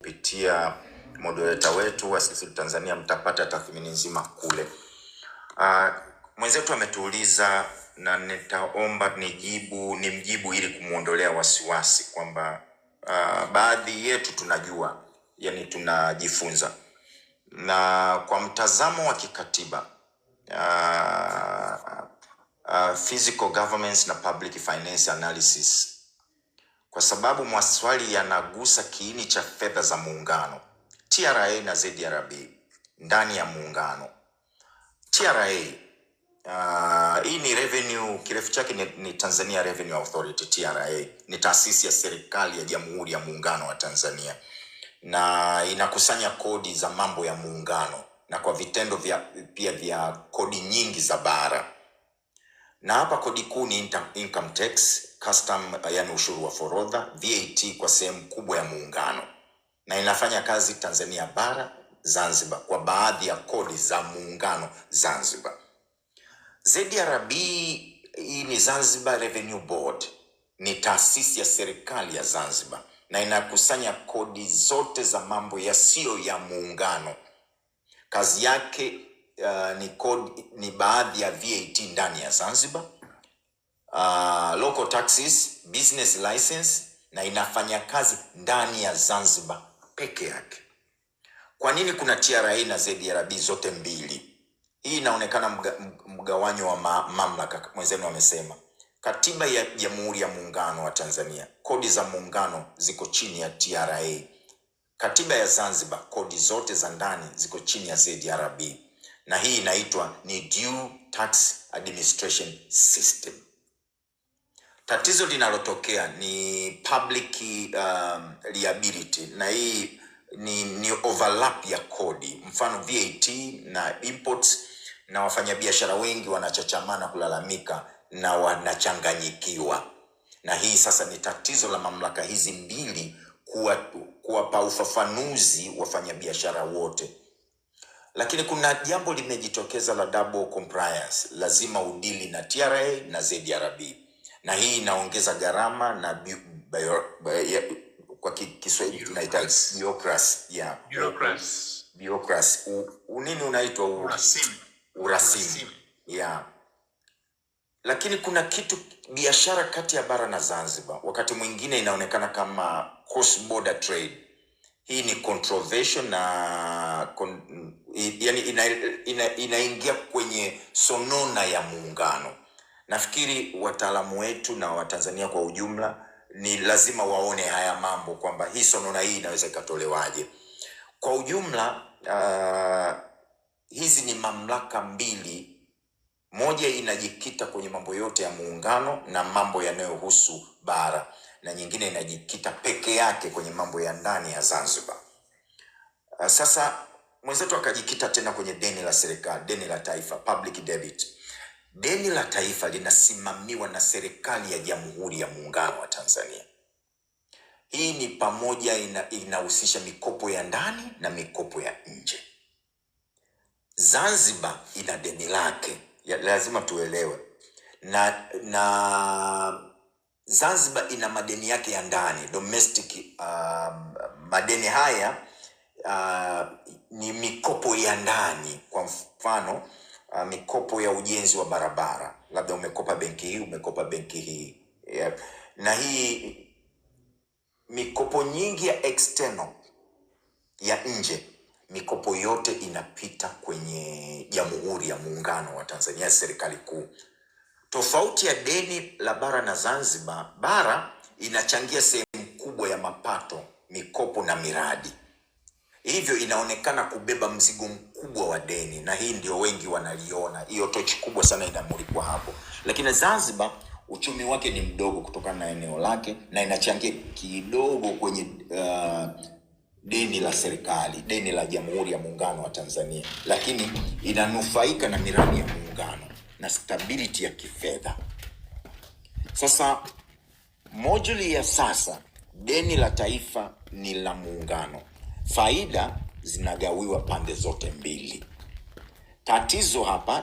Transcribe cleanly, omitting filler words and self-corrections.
Kupitia moderator wetu wa sisi Tanzania mtapata tathmini nzima kule. Mwenzetu ametuuliza na nitaomba nijibu nimjibu ili kumwondolea wasiwasi kwamba baadhi yetu tunajua, yani tunajifunza, na kwa mtazamo wa kikatiba fiscal governance na public finance analysis, kwa sababu maswali yanagusa kiini cha fedha za muungano, TRA na ZRB ndani ya muungano. TRA hii ni revenue, kirefu chake ni Tanzania Revenue Authority. TRA ni taasisi ya serikali ya Jamhuri ya Muungano wa Tanzania na inakusanya kodi za mambo ya muungano na kwa vitendo vya, pia vya kodi nyingi za bara, na hapa kodi kuu ni income tax, custom, yani ushuru wa forodha, VAT kwa sehemu kubwa ya muungano, na inafanya kazi Tanzania bara, Zanzibar kwa baadhi ya kodi za muungano Zanzibar. ZRB hii ni Zanzibar Revenue Board, ni taasisi ya serikali ya Zanzibar na inakusanya kodi zote za mambo yasiyo ya muungano. Kazi yake ni kodi, ni baadhi ya VAT ndani ya Zanzibar, local taxes, business license na inafanya kazi ndani ya Zanzibar peke yake. Kwa nini kuna TRA na ZRB zote mbili? Hii inaonekana mgawanyo wa mamlaka. Mwenzenu amesema katiba ya Jamhuri ya Muungano wa Tanzania, kodi za muungano ziko chini ya TRA. Katiba ya Zanzibar, kodi zote za ndani ziko chini ya ZRB, na hii inaitwa ni Dual Tax Administration System. Tatizo linalotokea ni public liability na hii ni overlap ya kodi, mfano VAT na imports, na wafanyabiashara wengi wanachachamana kulalamika na wanachanganyikiwa, na hii sasa ni tatizo la mamlaka hizi mbili kuwapa ufafanuzi wafanyabiashara wote. Lakini kuna jambo limejitokeza la double compliance, lazima udili na TRA na ZRB, na hii inaongeza gharama na kwa Kiswahili tunaita Bureaucracy. Bureaucracy, yeah. Bureaucracy. Bureaucracy. Nini unaitwa Urasimu. Urasimu. Urasimu. Yeah. Lakini kuna kitu, biashara kati ya bara na Zanzibar wakati mwingine inaonekana kama cross border trade. Hii ni controversial na yani inaingia kwenye sonona ya muungano. Nafikiri wataalamu wetu na Watanzania kwa ujumla ni lazima waone haya mambo kwamba hii sonona hii inaweza ikatolewaje. Kwa ujumla hizi ni mamlaka mbili, moja inajikita kwenye mambo yote ya muungano na mambo yanayohusu bara, na nyingine inajikita peke yake kwenye mambo ya ndani ya Zanzibar. Sasa mwenzetu akajikita tena kwenye deni la serikali, deni la taifa, public debt. Deni la taifa linasimamiwa na serikali ya Jamhuri ya Muungano wa Tanzania. Hii ni pamoja inahusisha mikopo ya ndani na mikopo ya nje. Zanzibar ina deni lake, lazima tuelewe, na Zanzibar ina madeni yake ya ndani domestic. Madeni haya ni mikopo ya ndani. Kwa mfano mikopo ya ujenzi wa barabara, labda umekopa benki hii, umekopa benki hii, yep. Na hii mikopo nyingi ya external, ya nje, mikopo yote inapita kwenye Jamhuri ya Muungano wa Tanzania, serikali kuu. Tofauti ya deni la bara na Zanzibar, bara inachangia sehemu kubwa ya mapato, mikopo na miradi, hivyo inaonekana kubeba mzigo mkubwa wa deni, na hii ndio wengi wanaliona, hiyo tochi kubwa sana inamulikwa hapo. Lakini Zanzibar uchumi wake ni mdogo kutokana na eneo lake, na inachangia kidogo kwenye deni la serikali, deni la Jamhuri ya Muungano wa Tanzania, lakini inanufaika na miradi ya muungano na stability ya kifedha. Sasa moduli ya sasa, deni la taifa ni la muungano, faida zinagawiwa pande zote mbili. Tatizo hapa